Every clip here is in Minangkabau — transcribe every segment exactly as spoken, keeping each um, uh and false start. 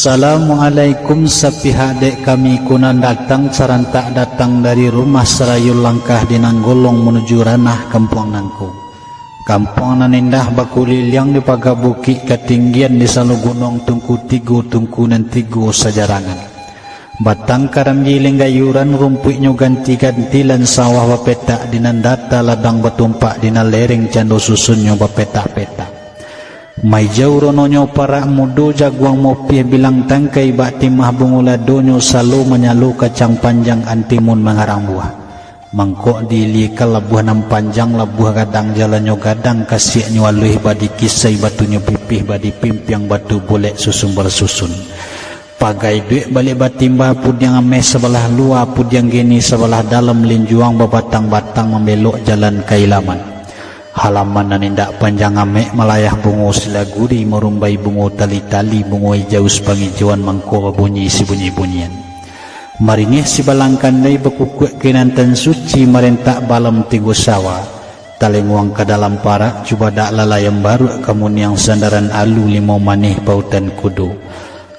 Assalamualaikum, sapihak dek kami ko nan datang sarantak datang dari rumah sarayun langkah di nan golong manuju ranah kampuang nangko. Kampuang nan indah bakuliliang di paga bukik katinggian di salo gunuang tungku tigo tungku nan tigo sajarangan. Batang karambia lenggayuran, rumpuiknyo ganti-ganti, lan sawah bapetak di nan data, ladang batumpak di nan lereng, cando susunnyo bapetak-petak. Maijau rononyo parak mudo, jaguang mopiah bilang tangkai, bak timah bungo ladonyo, salo manyalo kacang panjang, antimun mangarang buah. Mangkok diiliekan labuah nan panjang, labuah gadang jalannyo gadang, kasiaknyo aluih badikisai, batunyo pipih badipimpiang, batu bulek susun barasusun. Pagai duek balek batimba, pudiang ameh sabalah lua, pudiang geni sabalah dalam, linjuang babatang-batang, mambelok jalan ka ilaman. Halaman nan indak panjang amek, malayah bungo silaguri, marumbai bungo tali-tali, bungo ijau sapangijauan, mangko babunyi sibunyi-bunyian. Maringeh sibalang kandai, bakukuak kinantan suci, marentak balam tigo sawa. Talenguang ka dalam parak, cubadak lalai ambaruak, kamuniang sandaran alu, limau manih pautan kudo.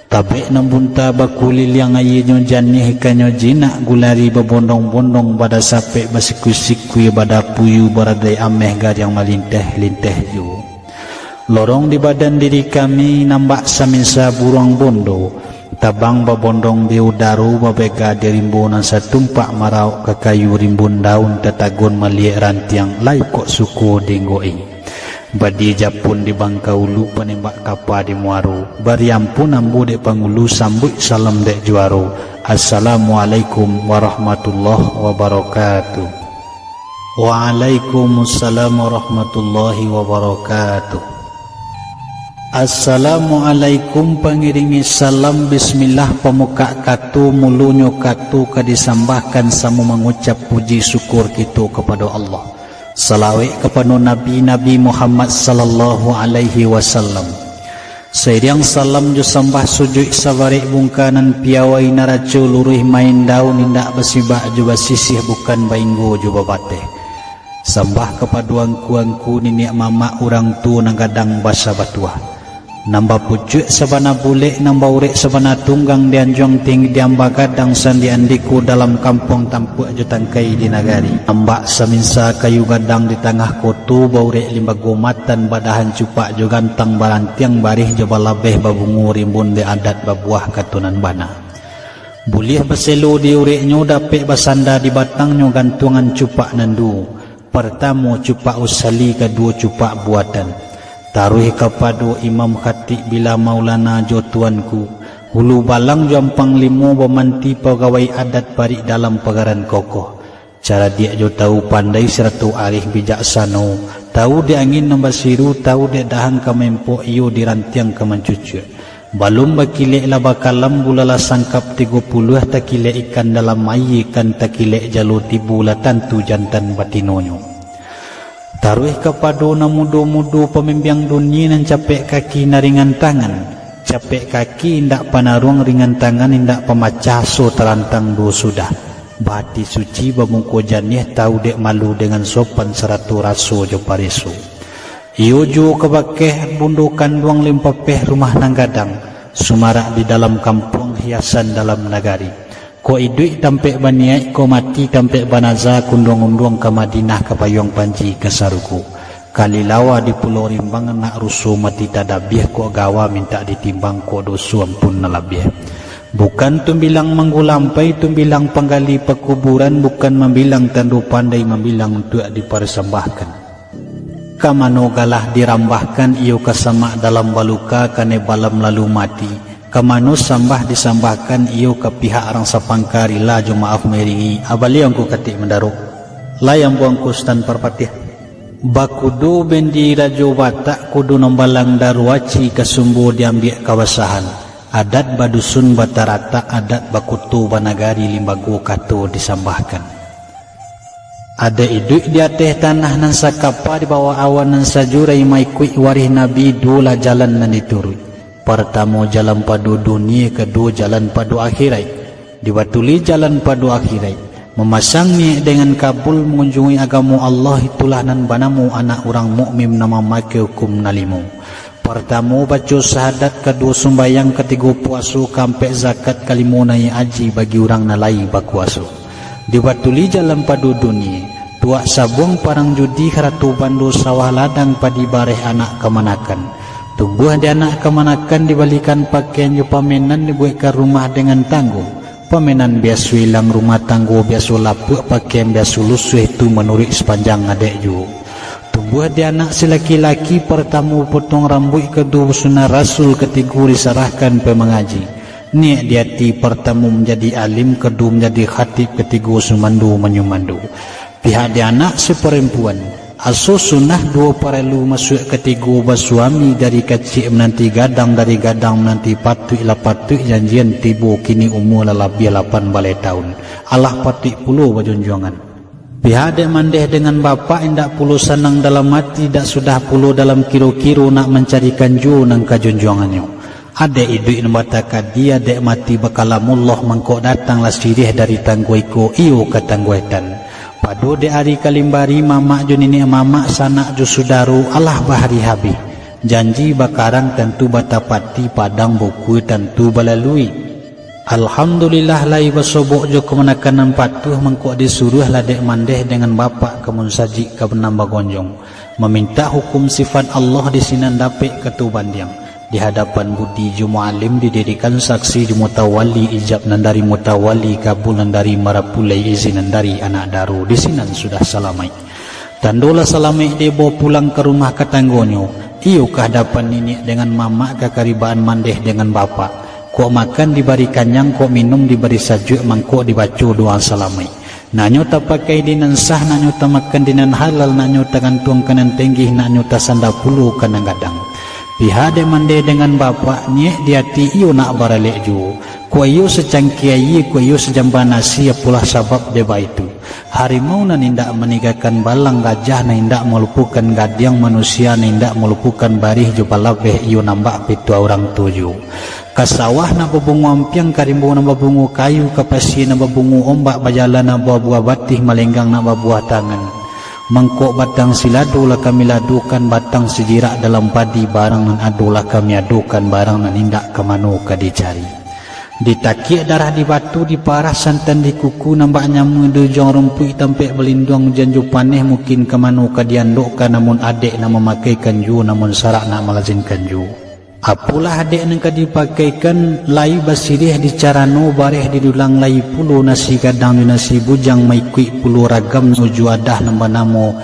Tabek nan bunta bakuliliang, aianyo janiah, ikannyo jinak gulari, babondong-bondong, badasapek, basikui-sikui, badapuyu, baradaik ameh, gariang malinteh-linteh juo. Lorong di badan diri kami, nan bak saminsa buruang bondo, tabang babondong di udaro, babega di rimbo nan satumpak, marauk ka kayu rimbun daun, tatagun maliek rantiang, lai kok suko diinggoki. Badia japun di bangka ulu, panembak kapa di muaro. Bari ampun ambo dek pangulu, sambuik salam dek juaro. Assalamualaikum warahmatullahi wabarakatuh. Waalaikumsalam warahmatullahi wabarakatuh. Assalamualaikum, pangiringi salam bismillah, pamukak kato, mulonyo kato ka disambahkan, samo mangucap puji syukur kito kapado Allah. Salawek kapado Nabi, Nabi Muhammad sallallahu alaihi wasallam. Sairiang salam jo sambah, sujuik sabarek bungka, nan piawai naraco luruih, main daun indak basibak, jo basisiah bukan bainggo jo babateh. Sambah kapado angku-angku, niniak mamak, urang tuo nan gadang basa batuah. Nan bapucuak sabana bulek, nan baurek sabana tunggang, di anjuang tinggi, di amba gadang sandi andiko, dalam kampuang tampuak jo tangkai di nagari. Nan bak saminsa kayu gadang di tangah koto, baurek limbago matan, badahan cupak jo gantang, barantiang barih jo balabeh, babungo rimbun di adat, babuah kato nan bana. Buliah baselo di ureknyo, dapek basanda di batangnyo, gantuangan cupak nan duo. Partamo cupak usali, kaduo cupak buatan. Taruih kapado imam khatib, bila maulana jo tuanku, hulu balang jo ampang limo, bamanti pagawai adat, parik dalam pagaran kokoh. Caradiak jo tau pandai, sarato arih bijaksano, tau di angin nan basiru, tau dek dahan ka maempok, iyo di rantiang ka mancucuak. Balun bakilek lah bakalam, bulalah sangkap tigo puluah, takilek ikan dalam aia, ikan takilek jalo tibo, lah tantu jantan batinonyo. Taruih kapado nan mudo-mudo, pamimbiang dunia, nan capek kaki, nan ringan tangan. Capek kaki indak panaruang, ringan tangan indak pamacah, aso tarantang duo sudah. Baati suci, bamungko janiah, tau dek malu dengan sopan, sarato raso jo pareso. Iyo juo ka bakeh, bundo kanduang limpapeh, rumah nan gadang, sumarak di dalam kampuang, hiasan dalam nagari. Kok iduik tampek baniaik, kok mati tampek banaza, kunduang-unduang ka Madinah, ka payuang panji ka sarugo. Kalilawa di Pulau Rimbang, anak ruso mati tadabiah, kok gawa mintak ditimbang, kok doso ampun nan labiah. Bukan tumbilang manggulampai, tumbilang panggali pakuburan, bukan mambilang tando pandai, mambilang untuak diparsambahkan. Ka mano galah dirambahkan, iyo ka samak dalam baluka, kanai balam lalu mati. Ka mano sambah disambahkan, iyo ka pihak rang sapangka, rila jo maaf mairingi. Abaliang ko katik mandaro. Lai ambo angku Sutan Parpatiah. Bakudo bendi Rajo Batak, kudo nan balang daru aci, ka sumbo diambiak kabasahan. Adat badusun bataratak, adat bakoto banagari, limbago kato disambahkan. Adat iduik di ateh tanah nan sakapa, di bawah awan nan sajurai, maikuik warih Nabi, duolah jalan nan dituruik. Partamo jalan pado dunia, kaduo jalan pado akhiraik. Dibatuli jalan pado akhiraik, mamasang niaik dengan kabul, mangunjungi agamo Allah, itulah nan banamo anak urang mukmin, nan mamakai hukum nan limo. Partamo baco sahadat, kaduo sumbayang, katigo puaso, kaampek zakat, kalimo naiak aji bagi urang nan lai bakuaso. Dibatuli jalan pado dunie, tuak sabuang parang judi, harato bando sawah ladang, padi bareh anak kamanakan. Tumbuah di anak kamanakan, dibalikan pakaian jo pamenan, dibuekkan rumah dengan tanggo. Pamenan biaso ilang, rumah tanggo biaso lapuak, pakaian biaso lusuah, tu manuruik sapanjang adaik juo. Tumbuah di anak si laki-laki, partamo potong rambuik, kaduo basunah rasul, katigo disarahkan pai mangaji. Niaik di ati, partamo manjadi alim, kaduo manjadi khatib, katigo sumando manyumando. Pihak di anak si parampuan, aso sunah duo paralu, masuak katigo basuami, dari kaciak mananti gadang, dari gadang mananti patuik, lah patuik janjian tibo, kini umua lah labiah lapan baleh taun, alah patuik pulo bajunjuangan. Pihak dek mandeh dengan bapak, indak pulo sanang dalam ati, dak sudah pulo dalam kiro-kiro, nak mancarikan juo nan ka junjuangannyo. Adek iduik nan batakadi, adek mati bakalamullah, mangkok datanglah siriah dari tanggo iko iyo ka tanggo etan. Pado dek ari kalimbari, mamak jo niniak mamak, sanak jo sudaro, alah bahari habih. Janji bakarang tantu batapati, padang bukua tantu balalui. Alhamdulillah, lai basobok jo kamanakan nan patuah, mangkok disuruahlah dek mandeh dengan bapak ka munsajik ka nan bagonjong, mamintak hukum sifat Allah, di sinan dapek kato bandiang. Di hadapan budi jo mualim, didirikan saksi jo mutawali, ijab nan dari mutawali, kabul nan dari marapulai, izin nan dari anak daro, di sinan sudah salamaik. Tando lah salamaik, dibawa pulang ka rumah ka tanggonyo, iyo ka hadapan niniak dengan mamak, ka karibaan mandeh dengan bapak. Kok makan dibari kanyang, kok minum dibari sajuak, mangkok dibaco doa salamaik. Nak nyo tapakai di nan sah, nak nyo tamakan di nan halal, nak nyo tagantuang ka nan tenggih, nak nyo tasanda pulo ka nan gadang. Pihak dek mandeh dengan bapak, niaik di ati iyo nak baralek juo. Kok iyo sacangkia aia, kok iyo sajamba nasi, apolah sabab dek baitu. Harimau nan indak maninggakan balang, gajah nan indak malupokan gadiang, manusia nan indak malupokan barih jo balabeh, iyo nambak pituah urang tuo juo. Ka sawah nak babungo ampiang, ka rimbo nan babungo kayu, ka pasia nan babungo ombak, bajalan nak babuah batih, malenggang nak babuah tangan. Mangkok batang silado lah kami ladokan, batang sijirak dalam padi, barang nan ado lah kami adokan, barang nan indak ka mano ka dicari. Ditakiak darah di batu, diparah santan di kuku, nambak nyama di ujuang rumpuik, tampek balinduang ujan jo paneh, mungkin ka mano ka diandokkan, namun adek nak mamakaikan juo, namun sarak nak malazinkan juo. Apolah adek nan ka dipakaikan, lai basiriah di carano, bareh di dulang, lai pulo nasi gadang jo nasi bujang, maikuik pulo ragamnyo jo adah nan banamo